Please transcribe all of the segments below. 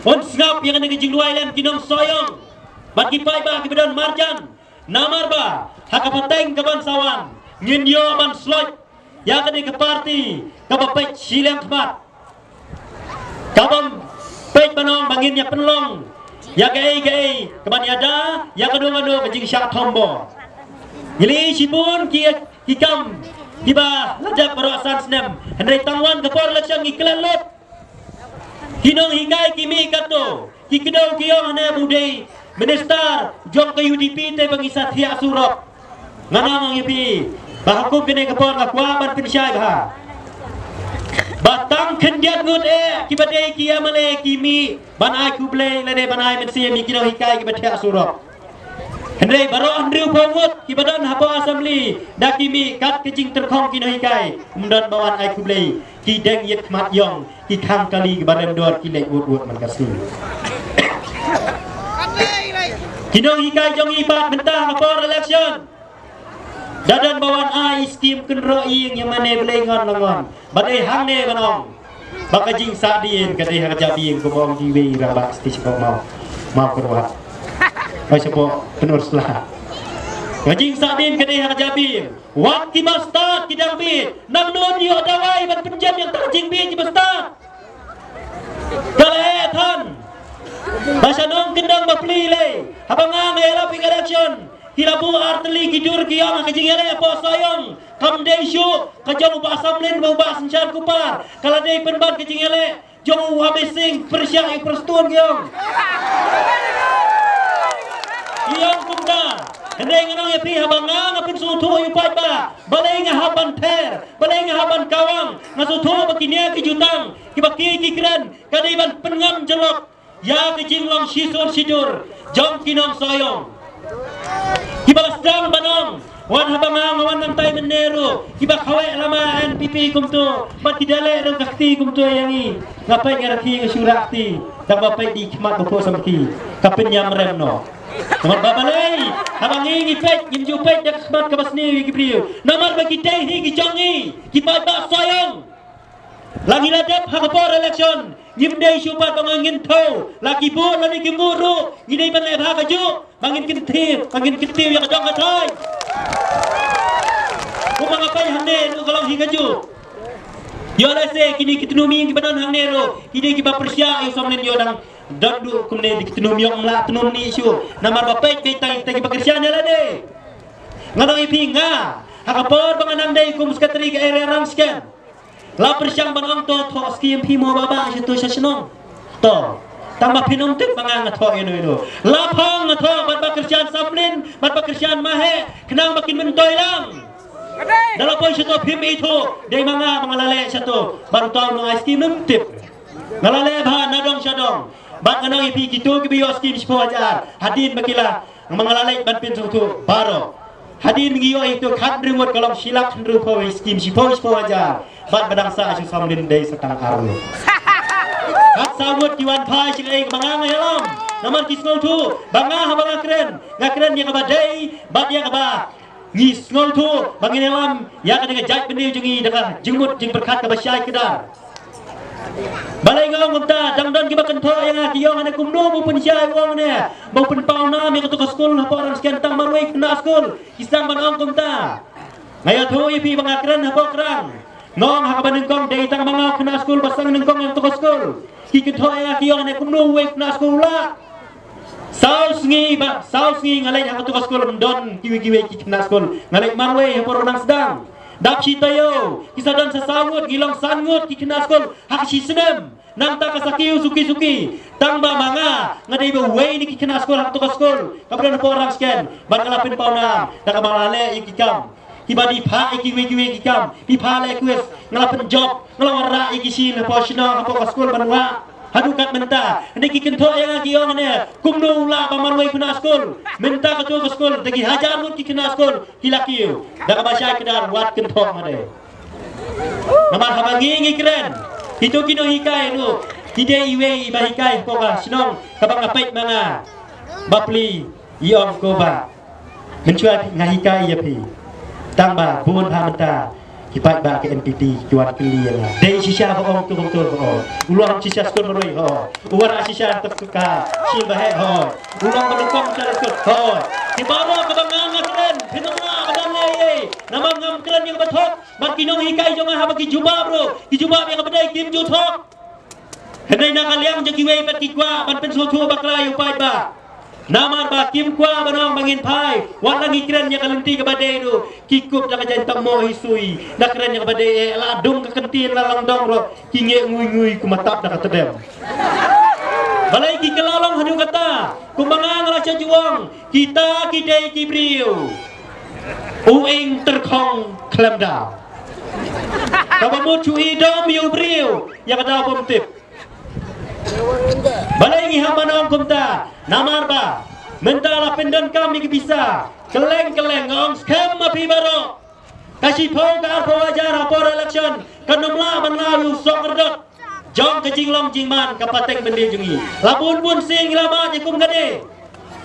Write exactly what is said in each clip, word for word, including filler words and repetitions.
Un sngap ïa kane ka jingduwai lem ki nong Sohiong bad ki paidbah kiba don marjan. Namar ba ha ka pateng kaban sa wan ngin ïoh ban sloit ïa kane ka party kaba peit shiliang khmat, kaba peit ban ong ba ngin ïa pynlong ïa kaei kaei kaban ïada ïa kano kano ka jingshah thombor. Ngi la ïohi shibun ki, ki kam kiba la dep baroh san snem, hynrei tang wan ka por election ngi klet lut. Ki nonghikai ki mih katto, ki kdew ki ong hane ba u dei minister jong ka U D P te ba ngi sa thiah surok. Nga ong ïa phi ba ha kum kane ka por nga kwah ban pynshai bha ba tang khyndiat ngut eh kiba dei ki M L A ki mih ban ai khublei lane ban ai mynsiem ïa ki nonghikai kiba thiah surok. Hynrei baroh hynriewphew ngut kiba don hapoh Assembly da ki mih kat ka jingtyrkhong ki nonghikai, ym don ba wan ai khublei. Ki deng ïit khmat ïong, ki khang kali kiba rem dor, ki leit wut wut man ka sngi. Ki nonghikai jong ngi pat mynta ha por election da don ba wan ai skim kynroh ïing ïa mane Blei ngon la ngon. Ba dei hangne ban ong ba ka jingsahdien ka dei ha ka jabieng, kumba ong kiwei rangbah state shapoh Maw, Mawkyrwat, ba shapoh Pynursla. Ka jingsahdien ka dei ha ka jabieng. Wat kiba stad ki dang bieit, nangno ïoh dawai ban pynjem ïa ka jingbit kiba stad. Ka la heh than. Ba sha nongkyndong bapli lei haba nga nga ïalap ïa ka election, ki la buh artylli ki dur ki ïong ha ka jingïaleh hapoh Sohiong. Kam dei shuh ka jong u Bah Samlin bad u Bah Synshar Kupar, ka la dei pynban ka jingïaleh jong u Amazing Pyrshah ïa u Prestone ki ïong. Ki ïong kumta. Hynrei ngan ong ïa phi, haba nga nga pynsngewthuh ïa u paidbah, balei nga hap ban ther, balei nga hap ban kawang, nga sngewthuh ba kine ki jutang kiba ki ki kren ka dei ban pynngam jyllop ïa ka jinglong shisur shidur jong ki nong Sohiong. Kiba la sdang ban ong, wat haba nga nga wan nangtai mynne ruh, kiba kaweh lama N P P kumto, bad ki da leh ruh ka kti kumto ïa ngi. Nga peit nga rakhe nga shu rah kti, tang ba peit da i khmat ba phuh samrkhie, ka pynïam rem noh. Namar ba balei, haba ngi ngi peit ngim ju peit da ka khmat kaba sniew ïa ki briew. Namar ba ki dei hi ki jong ngi, ki paidbah Sohiong. La ngi la dep ha ka por election, ngim dei shuh pat ba nga ngin thew, la ki bud lane kim bud ruh, ngi dei ban leh bha kajuh ba ngin kyntiew, ba ngin kyntiew ïa ka dong ka thaiñ. Kumba nga peit hangne ruh ka long hi kajuh. Ïoh lehse kine ki tnum ïing kiba don hangne ruh, ki dei kiba pyrshah ïa u Samlin, ïoh dang don duh kumne, da ki tnum ïong ym lah tnum nih shuh. Namar ba peit peit tang ïa kita kiba kyrshan ïa lade. Nga ong ïa phi, nga ha ka por ba nga nang dei kum secretary ka area Rangshken, la pyrshang ban ong to thoh skim phi mo ba ba sha to sha shnong. To, tang ba phin ym tip ba nga nga thoh ïano ïano. La phang nga thoh bad ba kyrshan Samlin bad ba kyrshan Maheh, khnang ba kin myntoi lang. Da la poi sha to phim ithuh, dei ma nga ba nga la leh sha to, bad uta u nongai skim ym tip. Nga la leh bha na dong sha dong. Bad nga ong ïa phi, kito kiba ïoh skim shiphew hajar, hadien ba ki la, ma nga la leit ban pynsngewthuh baroh. Hadien ngi ïoh ïa kito khathynriew ngut ka long shi lak hynriewphew, skim shiphew shiphew hajar. Bad ba dang sah sha u Samlin dei sa tang ar ngut. Khatsaw ngut ki wan phai sha kaei kaba nga nga ïalam. Namar ki sngewthuh ba nga haba nga kren, nga kren ïa kaba dei bad ïa kaba ngi sngewthuh ba ngin ïalam ïa kane ka jaitbynriew jong ngi da ka jingmut jingpyrkhat kaba shai kdar. Balei nga ong kumta? Dang don kiba kynthoh ïa nga, ki ong, hane kumno ba u pynshai, u ong hane ba u pynpaw nam ïa kato ka skul hapoh Rangshken, tang marwei khynnah skul. Ki sdang ban ong kumta. Nga ïathuh ïa phi ba nga kren hapoh Krang, nga ong ha kaba nyngkong dei tang ma nga u khynnah skul ba sdang nyngkong ïa kato ka skul. Ki kynthoh ïa nga, ki ong, hane kumno uwei u khynnah skul u lah. Saw sngi ba, saw sngi nga leit ha kato ka skul, ym don kiwei kiwei ki khynnah skul. Nga leit marwei ha por u nang sdang. Dap shi taïew ki sa don sa saw ngut, ngi long san ngut ki khynnah skul ha ka shi snem. Nangta ka sa kiew suki suki. Tang ba ma nga nga dei ba uwei na ki khynnah skul ha kato ka skul kaba don hapoh Rangshken, bad nga la pynpaw nam da kaba nga la leh ïa ki kam. Kiba dei phah ïa kiwei kiwei ki kam, dei phah leh quiz, nga la pynjop, nga la wanrah ïa ki shin hapoh shnong, hapoh ka skul ban wah. Haduh kat mynta, hynrei ki kynthoh ïa nga, ki ong hane kumno u lah ba marwei khynnah skul. Mynta kato ka skul da ki hajar ngut ki khynnah skul ki la kiew. Da kaba shai kdar, wat kynthoh ma dei. Namar haba ngi ngi kren, kito ki nonghikai ruh ki dei iwei iba hikai hapoh ka shnong kaba nga peit ma nga. Bapli i ong ko ba mynshuwa nga hikai ïa phi. Tang ba bun bha mynta Ki paidbah ka N P P ki wan kylli ïa nga. Dei shisha ba ong, tu kumtu ba ong. U long shisha skul marwei, ho. U wanrah shisha tep ka shim ba heh, ho. U long ba nyngkong shisha skul, ho. Ki baroh kaba nga nga kren, phin ym lah ban ong ei ei. Namar ngam kren ïa kaba thok. Bad ki nonghikai jong nga haba ki jubab ruh, ki jubab ïa kaba dei, kim ju thok. Hynrei na ka liang jong kiwei pat ki kwah ban pynsngewthuh bakla ïa u paidbah. Namar ba kim kwah ban ong ba ngin phai, wat la ngi kren ïa ka lynti kaba dei ruh, ki kup da ka jaiñ tang mo hi sui. Da kren ïa kaba dei eh, la dung ka kyntien la lang dong ruh, ki ngeh ngui ngui kum mat da ka tdem. Balei ki kylla long haduh katta? Kumba nga nga la shah ju ong, kita ki dei ki briew u ing tyrkhong khlem daw. Kaba mut shu i dom ïa u briew ïa ka daw bym tip. Balei ngi hap ban ong kumta? Namar ba mynta la pyndonkam ïa ki pisa kylleng kylleng, nga ong skhem ma phi baroh. Ka shiphew ka arphew hajar ha por election kan ym lah ban law ïa u sohkordot jong ka jinglong jingman ka pateng byndi jong ngi. La bun bun sien ngi la mad ïa kum kane.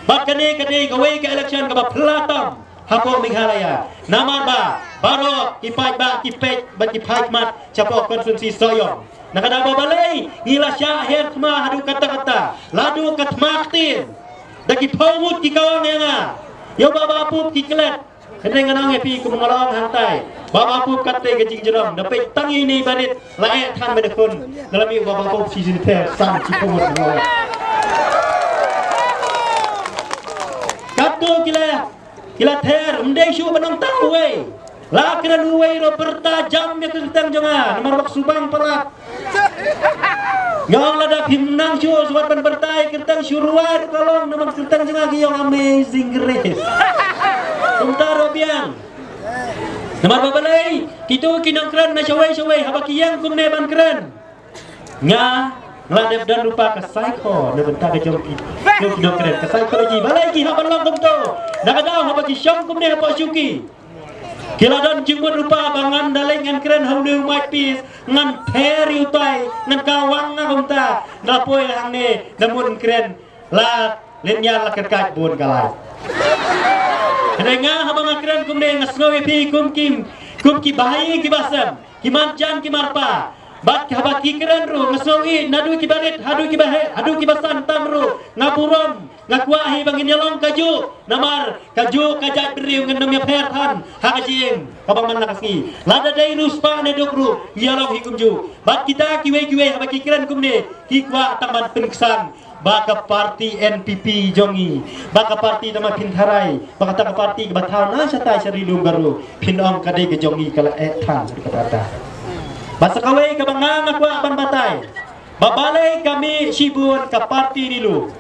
Bad kane ka dei kawei ka election kaba phylla tam hapoh Meghalaya. Namar ba baroh ki paidbah ki peit bad ki phai khmat shapoh konstituensi Sohiong. Na ka daw ba balei ngi la shah her thma haduh katta katta, la duh ka thma ktien. Da ki phew ngut ki kawang ïa nga, ïa u Bah Bah Pup ki klet. Hynrei ngan ong ïa phi kum nga la ong hangtai, Bah Bah Pup katta ka jingjrong, da peit tang ine i barit la eh than ba dei khun. Da la mih u Bah Bah Pup shi jingther san shi phew ngut. Katto ki la, ki la ther, ym dei shuh ban ong tang uwei. La kren uwei ruh pyrta jam ïa ka kyrteng jong nga namar bak subang palat. Nga ong lada phim nang shuh shuwa ban pyrta ïa ka kyrteng, shu rwai ruh ka long namar ka kyrteng jong nga ki ong Amazing Grace. Kumta ruh biang. Namar ba balei kito ki nongkren na shawei shawei haba ki ïeng kumne ban kren, nga la dep don ruh pat ka saikho na bynta ka jong ki. Ki nongkren ka psychology, balei ki hap ban long kumto? Na ka daw haba ki shong kumne hapoh shuki, ki la don jingmut ruh pat ba ngan da leit ngan kren ha une u mike piece, ngan ther ïa utai, ngan kawang nga kumta. Da poi hangne da mut ngan kren, la lynñiar la kyrkait bun ka lai. Hynrei nga haba nga kren kumne nga sngew ïa phi kum ki, kum ki bahaïing ki basem, ki marjan ki marpa. Bad haba ki kren ruh nga sngew ïeit, naduh ki barit haduh ki baheh haduh ki basan tam ruh nga burom. Nga kwah hi ba ngin ïalong kajuh, namar kajuh ka jaitbynriew ngan ym ïapher than ha ka jingim kaba man la ka sngi. Lada dei riewspah ne duk ruh ngi ïalong hi kumjuh. Bad kita kiwei kiwei haba ki kren kumne ki kwah tang ban pynksan ba ka parti N P P jong ngi, ba ka parti da ma phin tharai, ba kata ka parti kaba thaw na shatai sha ri lum Garo, phin ong ka dei ka jong ngi ka la eh than ka parti. Ba sa kawei kaba nga nga kwah ban batai, ba balei ka mih shibun ka parti ri lum.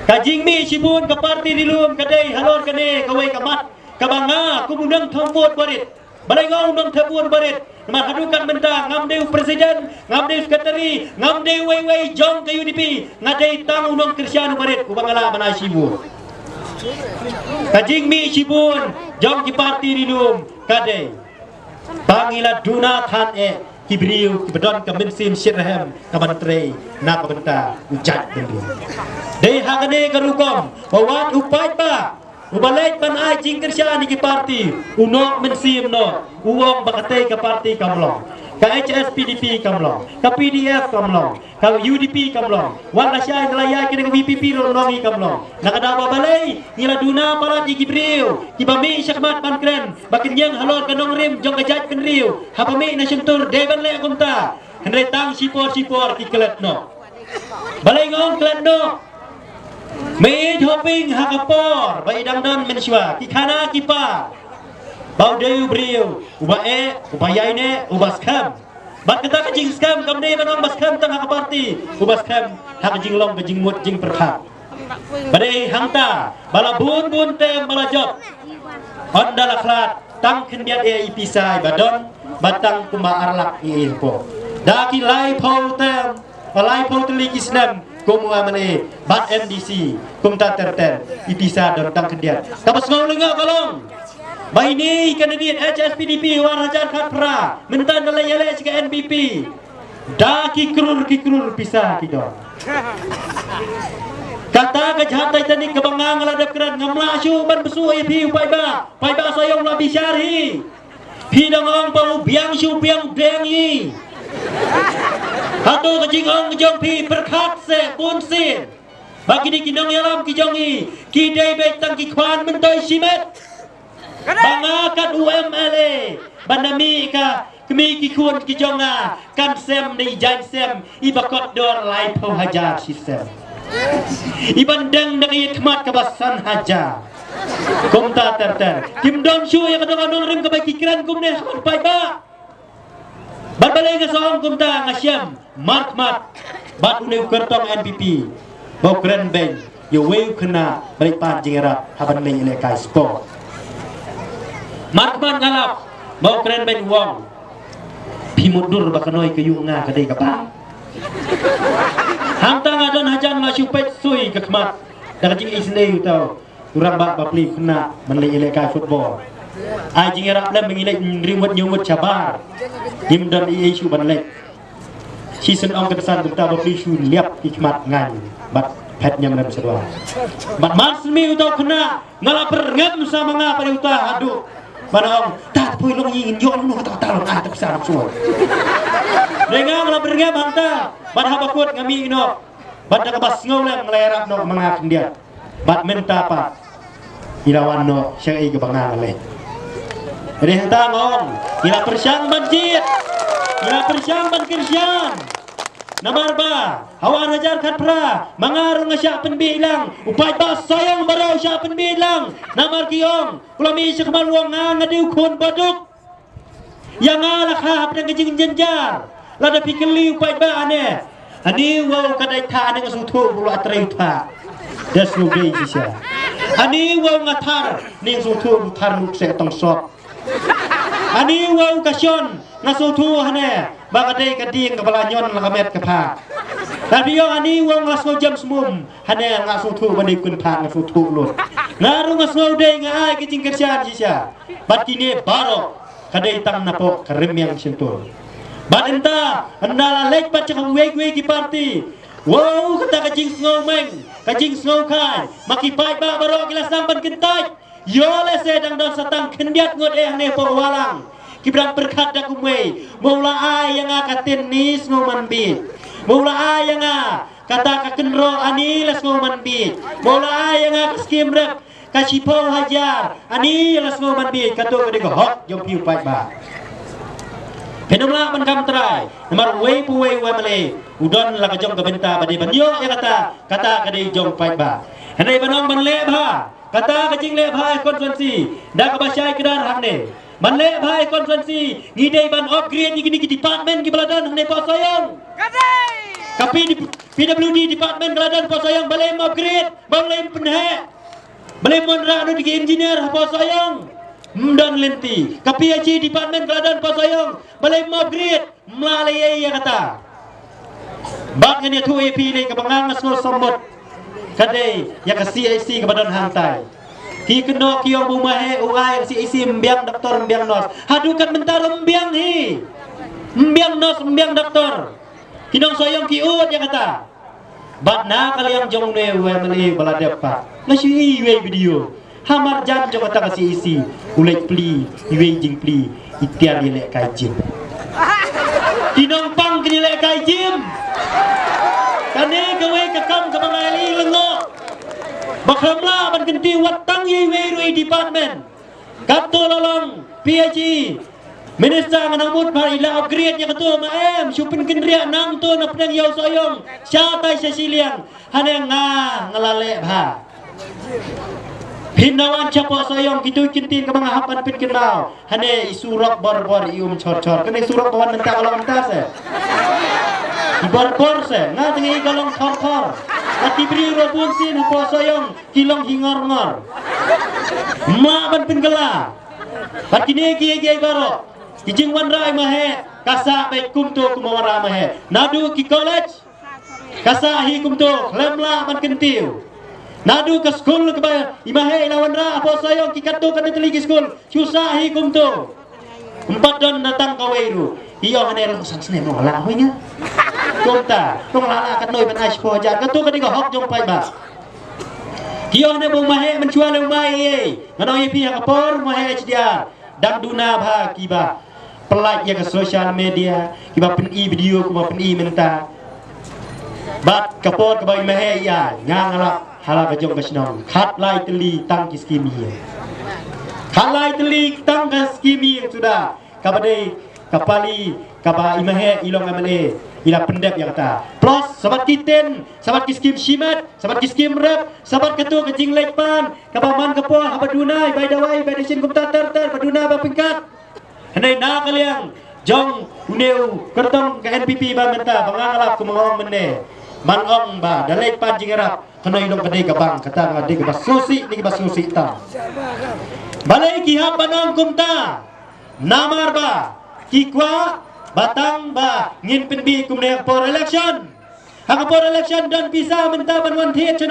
Ka jingmih shibun ka parti ri lum ka dei halor kane kawei ka mat kaba nga kum u nongthep vote barit. Balei nga u nongthep vote barit? Namar haduh kat mynta ngam dei u president, ngam dei u secretary, ngam dei uwei uwei jong ka U D P, nga dei tang u nongkyrshan u barit uba nga lah ban ai shibun. Ka jingmih shibun jong ki parti ri lum ka dei ba ngi la duna than eh ki briew kiba don ka mynsiem shitrhem ka ban trei na ka bynta u jaitbynriew. Dei ha kane ka rukom ba wat u paidbah uba leit ban ai jingkyrshan ïa ki parti u noh mynsiem noh, u ong ba katei ka parti kam long, ka H S P D P kam long, ka P D F kam long, ka U D P kam long. Wat la shai la ïaid kane ka V P P ruh long hi kam long. Na ka daw ba balei ngi la duna palat ïa ki briew kiba mih shakhmat ban kren ba kin ïeng halor ka nongrim jong ka jaitbynriew, haba mih na shyntur dei ban leh kumta. Hynrei tang shipor shipor ki klet noh. Balei nga ong klet noh? Me ïeit hoping ha ka por ba i dang don mynshuwa ki khana ki par ba u dei u briew uba eh, uba ïaineh, uba skhem. Bad kata ka jingskhem kam dei ban ong ba skhem tang ha ka parti, uba skhem ha ka jinglong ka jingmut jingpyrkhat. Ba dei hangta ba la bun bun term ba la jop, ynda la khlad tang khyndiat ïa i pisa ba don, ba tang kumba ar lak i i hapoh. Da ki laiphew term, ba laiphew tylli ki snem kum u M L A bad M D C, kumta ter ter i pisa don tang khyndiat. Kaba sngew lyngngoh ka long ba ine i candidate H S P D P u ar hajar khatphra mynta da la ïaleh sha ka N P P, da ki krur ki krur pisa ki don. Kata ka jahaj Titanic kaba nga nga la dep kren, ngam lah shuh ban bsuh ïa phi u paidbah. Paidbah Sohiong, la bishar hi. Phi dang ong ba u biang shu biang deng i. Hato ka jingong jong phi pyrkhat se bun sien ba kine ki nongïalam ki jong i ki dei beit tang ki khwan myntoi shimet. Ba nga kat u M L A ban da mih ka kmie ki khun ki jong nga kan sem ne i jaiñ sem i ba kot dor laiphew hajar shi sem. I ban deng da ka ïit khmat kaba san hajar. Kumta ter ter kim don shuh ïa ka dong ka nongrim kaba ki kren kumne ha ban paidbah. Bad balei nga sa ong kumta? Nga shem markhmat bad une u kyrtong N P P ba u kren beiñ ïa uwei u khynnah ba leit pan jingïarap ha ban leit ïalehkai sport. Markhmat nga lap ba u kren beiñ u ong, phi mutdur ba ka noi ka ïuh nga ka dei ka bang. Hangta nga don hajan nga shu peit sui ka khmat da ka jingisynei uta u rangbah ba plie khynnah ban leit ïalehkai football. Ai jingïarap lem ba ngi leit ri ngut ñiew ngut shabar. Ngim don ei ei shuh ban leit. Shisien ong ka dei san kumta ba plie shu liap ki khmat ngaiñ bad phet ñiam lem sha dwar. Bad mar sien mih uta u khynnah nga la pyrngem sa ma nga bad uta haduh ban ong, ta poi long ïing ïoh noh ta ta long ai ta pisa long shuh. Dei nga nga la pyrngem hangta bad haba kut nga mih noh bad da kaba sngew lem nga la ïarap noh ma nga khyndiat. Bad mynta pat i la wan noh sha ei kaba nga nga leh. Dei hangta nga ong, i la pyrshang ban jied, i la pyrshang ban kyrshan. Namar ba ha u ar hajar khatphra ma nga ruh nga shah pynbeit lang, u paidbah Sohiong baroh u shah pynbeit lang. Namar ki ong, u la mih sha khmat u ong nga nga dei u khun baduk. Ïa nga la kha hapdeng ka jingjynjar. Lada phi kylli u paidbah ane, ani u ong ka dei thah, ani nga sngewthuh ba u la trei u thah. Da sngewdei shisha. Ani u ong nga thar, ani nga sngewthuh ba u thar nuk seh tong sop. Ani u ong ka shon, nga sngewthuh hane ba ka dei ka dieng kaba la ñion la ka met ka phad. Lada phi ong ani u ong la sngewjem smum, hane nga sngewthuh ba dei kun phad, nga sngewthuh lut. Nga ruh nga sngewdei, nga ai ka jingkyrshan shisha. Bad kine baroh ka dei tang napoh ka rmiang shyntur. Bad ynda, ynda la leit bad sha kawei kawei ki parti, wow, kata ka jingsngew meng, ka jingsngew khai, ma ki paidbah baroh ki la sdang ban kyntait. Ïoh lehse dang don sa tang khyndiat ngut eh hangne hapoh Walang kiba dang pyrkhat da kumwei, mo la ai ïa nga ka tin ni sngew man bit, mo la ai ïa nga kata ka kynroh ani la sngew man bit, mo la ai ïa nga ka skim rep ka shiphew hajar ani la sngew man bit. Kato ka dei ka hok jong phi u paidbah. Phin ym lah ban kam trai namar uwei pa uwei u M L A u don la ka jong ka bynta ba dei ban ïoh ïa kata, kata ka dei jong u paidbah. Hynrei ban ong ban leh bha kata ka jingleh bha ïa ka constituency da kaba shai kdar hangne. Ban leh bha ïa ka constituency ngi dei ban upgrade ïa kine ki department kiba la don hangne hapoh Sohiong. Ka P W D department ka la don hapoh Sohiong, balei ym upgrade, balei ym pynheh? Balei ym wanrah nud ki engineer hapoh Sohiong? Ym don lynti. Ka P H E department ka la don hapoh Sohiong, balei ym upgrade? Ym lah leh ei ei ïa kata. Bad ngan ïathuh ïa phi lei kaba nga nga sngew sngewmut ka dei ïa ka C H C kaba don hangtai. Ki kynnoh ki ong ba u Maheh u ai C H C ym biang doktor ym biang nurse. Haduh kat mynta ruh ym biang hi. Ym biang nurse ym biang doktor. Ki nong Sohiong ki ud ïa kata. Bad na ka liang jong une u M L A ba la dep pat, nga shu ïohi iwei video ha marjan jong kata ka C H C, u leit plie iwei jingplie, i tiar ïalehkai gym. Ki nongpang kin ïalehkai gym. Kane kawei ka kam kaba nga ïaleh lyngngoh ba khlem lah ban kyntiew wat tang ïa iwei ruh i department. Kato la long P H E Minister, nga nang mut ba i la upgrade ïa kato, ma em shu pynkynriah nangto na pdeng ïew Sohiong shatai sha shiliang. Hane nga, nga la leh bha. Phin da wan shapoh Sohiong, kito ki kyntien kaba nga hap ban pynkynmaw. Hane i surok bor bor, i um chor chor. Kane i surok ba wan mynta ka long mynta se. I bor bor se. Nga tang i ka long thor thor. Ka ki briew ruh bun sien hapoh Sohiong ki long hi ngor ngor. Ym lah ban pynkylla. Bad kine kiei kiei baroh, ki jingwanrah i Maheh ka sah beit kumto kumba wanrah i Maheh. Naduh ki college ka sah hi kumto, khlem lah ban kyntiew. Naduh ka skul kaba i Maheh i la wanrah hapoh Sohiong, ki katto katne tylli ki skul shu sah hi kumto. Ym pat don na tang kawei ruh. Ki ong hane long san snem long lah hoi nga. Kumta long lah lah katno ban ai shiphew hajar. Kato ka dei ka hok jong paidbah. Ki ong hane ba u Maheh mynshuwa leh u mai ei ei. Ngan ong ïa phi, ha ka por u Maheh H D R Dang duna bha kiba pynlait ïa ka social media, kiba pyni video kumba pyni mynta. Bad ka por kaba i Maheh i ai, nga nga lap ha la ka jong ka shnong, khatlai tylli tang ki skim ïing. Khatlai tylli tang ka skim ïing suda, kaba dei ka pali kaba i Maheh i long M L A i la pyndep ïa kata. Plus, sa bad ki tin, sa bad ki skim shimet, sa bad ki skim rep, sa bad kato ka jingleit pan, kaba man ka por haba duna i bai dawai, i bai dashin kumta ter ter, ba duna ba pynkat. Hynrei na ka liang jong une u kyrtong ka N P P ba mynta, ba nga nga lap kumba nga ong mynne, man ong ba da leit pan jingïarap, kane i long ka dei ka bang, kata nga dei kaba sngewsih ne kaba sngewsih tam. Balei ki hap ban ong kumta? Namar ba ki kwah ba tang ba ngin pynbeit kumne ha ka por election. Ha ka por election don pisa mynta ban wan thied sha